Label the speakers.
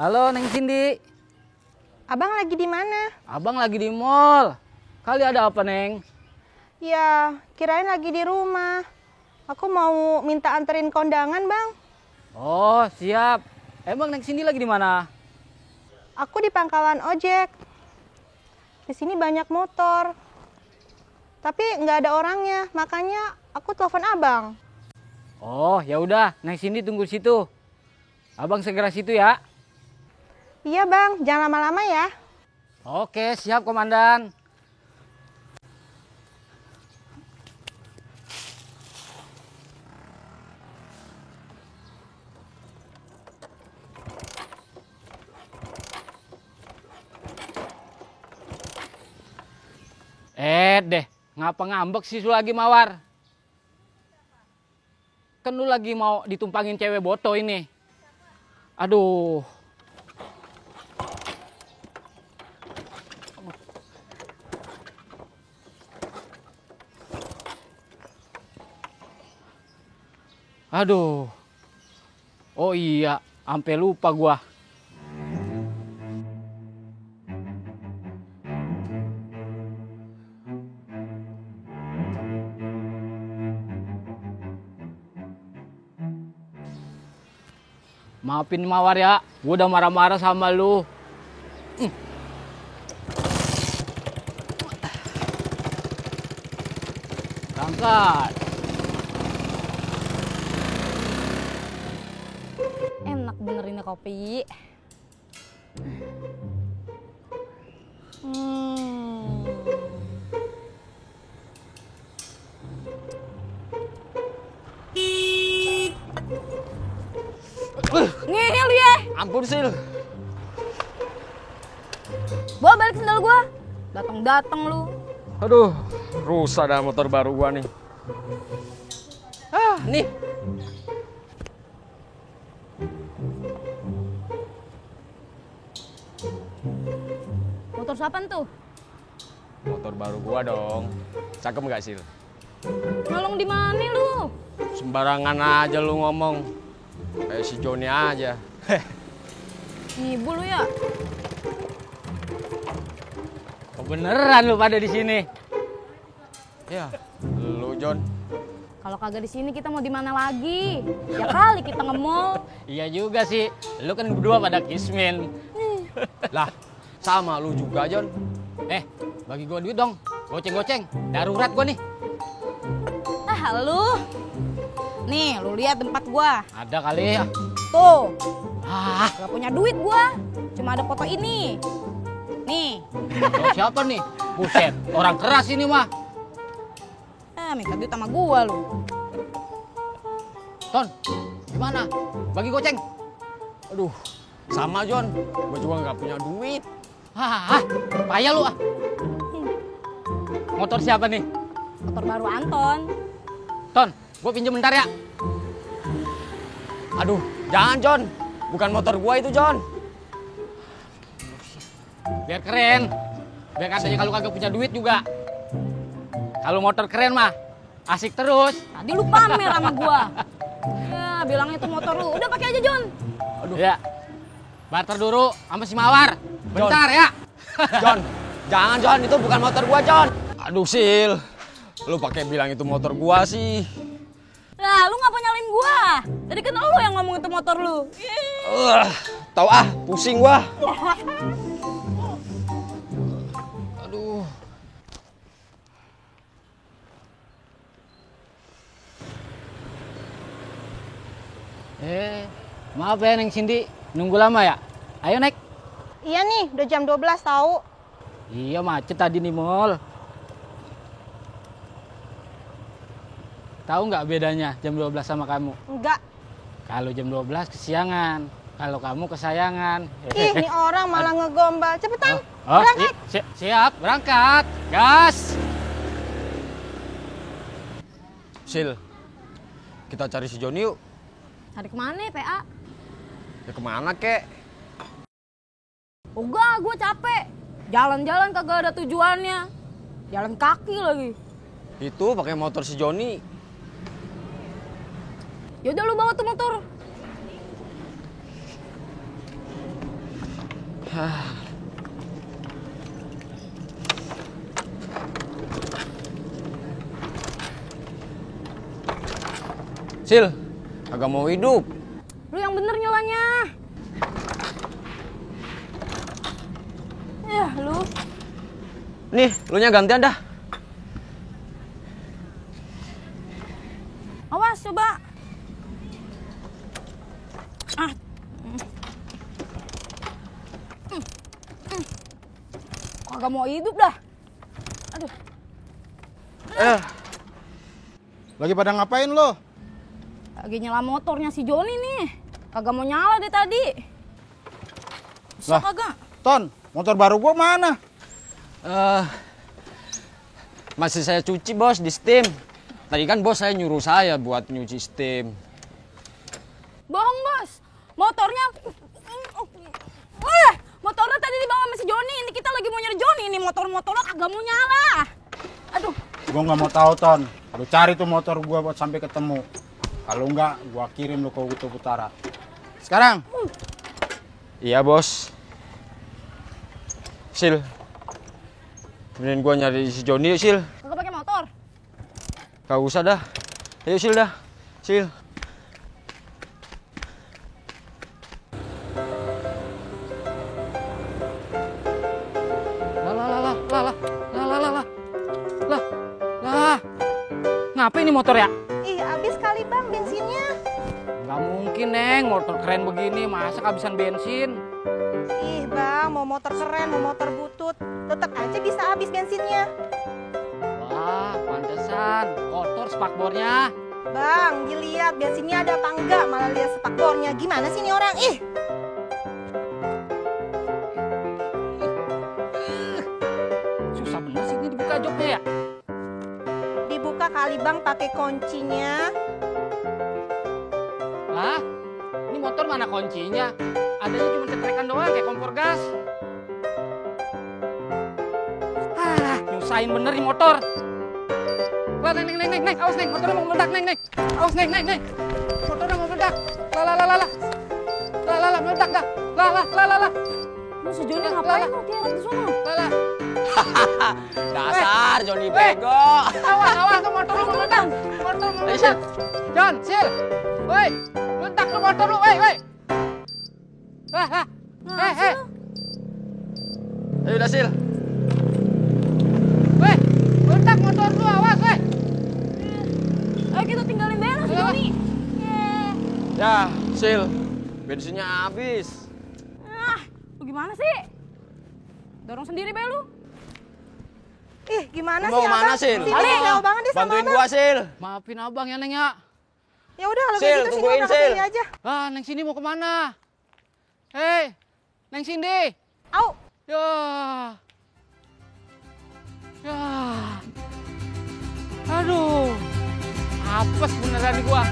Speaker 1: Halo, Neng Cindy.
Speaker 2: Abang lagi di mana?
Speaker 1: Abang lagi di mall. Kali ada apa, Neng?
Speaker 2: Ya, kirain lagi di rumah. Aku mau minta anterin kondangan, Bang.
Speaker 1: Oh, siap. Emang Neng Cindy lagi di mana?
Speaker 2: Aku di pangkalan ojek. Di sini banyak motor. Tapi nggak ada orangnya, makanya aku telepon Abang.
Speaker 1: Oh, ya udah, Neng Cindy tunggu situ. Abang segera situ ya.
Speaker 2: Iya, Bang. Jangan lama-lama ya.
Speaker 1: Oke, siap, Komandan. Deh, ngapa ngambek sih lu lagi Mawar? Kan lu lagi mau ditumpangin cewek boto ini. Aduh. Aduh. Oh iya, sampai lupa gua. Maafin Mawar ya, gua udah marah-marah sama lu. Berangkat.
Speaker 3: Enak bener ini kopi. Ngehel lu ya.
Speaker 1: Ampun, Sil.
Speaker 3: Bawa balik sendal gua. Datang-datang lu.
Speaker 4: Aduh, rusak dah motor baru gua nih.
Speaker 1: Nih.
Speaker 3: Motor siapaan tuh?
Speaker 4: Motor baru gua dong. Cakep nggak, Sil?
Speaker 3: Nolong di mana lu?
Speaker 4: Sembarangan aja lu ngomong. Kayak si Joni aja.
Speaker 3: Ngibu lu ya.
Speaker 1: Beneran lu pada di sini.
Speaker 4: Ya, lu Jon.
Speaker 3: Kalau kagak di sini kita mau di mana lagi? Ya kali kita nge-mall.
Speaker 1: Iya juga sih. Lu kan berdua pada kismin.
Speaker 4: Lah, sama lu juga, Jon.
Speaker 1: Bagi gua duit dong. Goceng-goceng. Darurat gua nih.
Speaker 3: Ah lu. Nih, lu lihat tempat gua.
Speaker 1: Ada kali ya.
Speaker 3: Tuh,
Speaker 1: Ah,
Speaker 3: gak punya duit gua. Cuma ada foto ini. Nih,
Speaker 1: lo siapa nih? Buset, orang keras ini mah.
Speaker 3: minta duit sama gua lu.
Speaker 1: Ton, gimana? Bagi goceng.
Speaker 4: Aduh, sama Jon. Gua juga nggak punya duit.
Speaker 1: Payah lu ah. Motor siapa nih?
Speaker 3: Motor baru Anton.
Speaker 1: Ton, gua pinjem bentar ya.
Speaker 4: Aduh, jangan Jon. Bukan motor gua itu, Jon.
Speaker 1: Biar keren. Biar katanya kalau kagak punya duit juga. Kalau motor keren mah asik terus.
Speaker 3: Tadi lu pamer sama gua. Ya, bilangnya itu motor lu. Udah pakai aja, Jon.
Speaker 1: Aduh. Ya. Barter dulu sama si Mawar. Bentar ya.
Speaker 4: Jon, jangan Jon, itu bukan motor gua, Jon. Aduh, Sil. Lu pakai bilang itu motor gua sih.
Speaker 3: Lah, lu ngapa nyalain gua? Tadi kan lu yang ngomong itu motor lu.
Speaker 4: Tahu ah, pusing gua. Aduh.
Speaker 1: Maaf ya Neng Cindy, nunggu lama ya? Ayo naik.
Speaker 2: Iya nih, udah jam 12 tahu.
Speaker 1: Iya macet tadi nih mall. Tahu nggak bedanya jam 12 sama kamu?
Speaker 2: Enggak.
Speaker 1: Kalau jam 12 kesiangan, kalau kamu kesayangan.
Speaker 2: Ih, ini orang malah ngegombal. Cepetan,
Speaker 1: Oh,
Speaker 2: berangkat.
Speaker 1: siap, berangkat. Gas.
Speaker 4: Sil, kita cari si Joni yuk.
Speaker 3: Cari kemana ya, PA?
Speaker 4: Ya kemana kek?
Speaker 3: Enggak, gua capek. Jalan-jalan kagak ada tujuannya. Jalan kaki lagi.
Speaker 4: Itu pakai motor si Joni.
Speaker 3: Yaudah lu bawa tuh motor.
Speaker 4: Sil, agak mau hidup.
Speaker 3: Lu yang bener nyelanya. Ya, lu.
Speaker 4: Nih, lu nya gantian dah.
Speaker 3: Awas, coba. Ah. Kagak mau hidup dah. Aduh.
Speaker 5: Lagi pada ngapain lo?
Speaker 3: Lagi nyala motornya si Joni nih. Kagak mau nyala deh tadi. Bisa
Speaker 5: Lah.
Speaker 3: kagak?
Speaker 5: Ton, motor baru gua mana?
Speaker 4: Masih saya cuci bos di steam. Tadi kan bos saya nyuruh saya buat nyuci steam.
Speaker 3: Bohong, Bos. Motornya motornya tadi dibawa sama si Joni. Ini kita lagi mau nyari Joni. Ini motor-motornya kagak mau nyala. Aduh.
Speaker 5: Gua nggak mau tahu Ton. Lu cari tuh motor gua buat sampai ketemu. Kalau enggak, gua kirim lu ke Kutub Utara. Sekarang.
Speaker 4: Iya bos. Sil, temenin gua nyari si Joni yuk Sil.
Speaker 3: Kagak pakai motor.
Speaker 4: Gak usah dah. Ayo Sil dah. Sil.
Speaker 1: Ngapain ini motor ya?
Speaker 2: Ih, habis kali bang bensinnya.
Speaker 1: Nggak mungkin, Neng. Motor keren begini, masa kehabisan bensin?
Speaker 2: Ih bang, mau motor keren, mau motor butut, tetap aja bisa habis bensinnya.
Speaker 1: Wah, pantesan. Kotor spakbornya.
Speaker 2: Bang, dilihat bensinnya ada apa enggak, malah lihat spakbornya. Gimana sih ini orang? Ih,
Speaker 1: Susah bener sih ini dibuka joknya ya?
Speaker 2: dibuka kali bang pakai kuncinya.
Speaker 1: Lah, ini motor mana kuncinya? Adanya cuma cetrekan doang kayak kompor gas. Nyusahin bener nih motor. Wah, neng, awas neng, motornya mau meledak neng. Awas neng. Motornya mau meledak. Lah, meledak dah. Lah.
Speaker 3: Lu si Joni ngapain lu tiarap di sana?
Speaker 1: Lah.
Speaker 4: Dasar Joni bego.
Speaker 1: Awas tuh motor lu mau meledak. Motor mau meledak. John, Sil. Woi, meledak tuh motor lu, woi. Lah. Hei.
Speaker 4: Ayo dah Sil.
Speaker 1: Woi, meledak motor lu, awas, woi.
Speaker 3: Ayo kita tinggalin Bella si Joni.
Speaker 4: Ya, Sil. Bensinnya habis.
Speaker 3: Lu gimana sih? Dorong sendiri be lu.
Speaker 2: Ih, gimana
Speaker 4: Mau
Speaker 2: sih
Speaker 4: kemana,
Speaker 2: abang?
Speaker 4: Sil?
Speaker 2: Sini, jauh banget deh sama
Speaker 4: Bantuin
Speaker 2: abang.
Speaker 4: gua Sil.
Speaker 1: Maafin abang ya, Neng ya.
Speaker 2: Ya udah kalau
Speaker 4: Sil,
Speaker 2: kayak gitu sini
Speaker 4: tungguin,
Speaker 2: udah
Speaker 4: Sil.
Speaker 2: sini aja.
Speaker 1: Ah, Neng Cindy mau kemana? Hei, Neng Cindy.
Speaker 2: Au.
Speaker 1: Ya. Aduh. Apes beneran nih gua.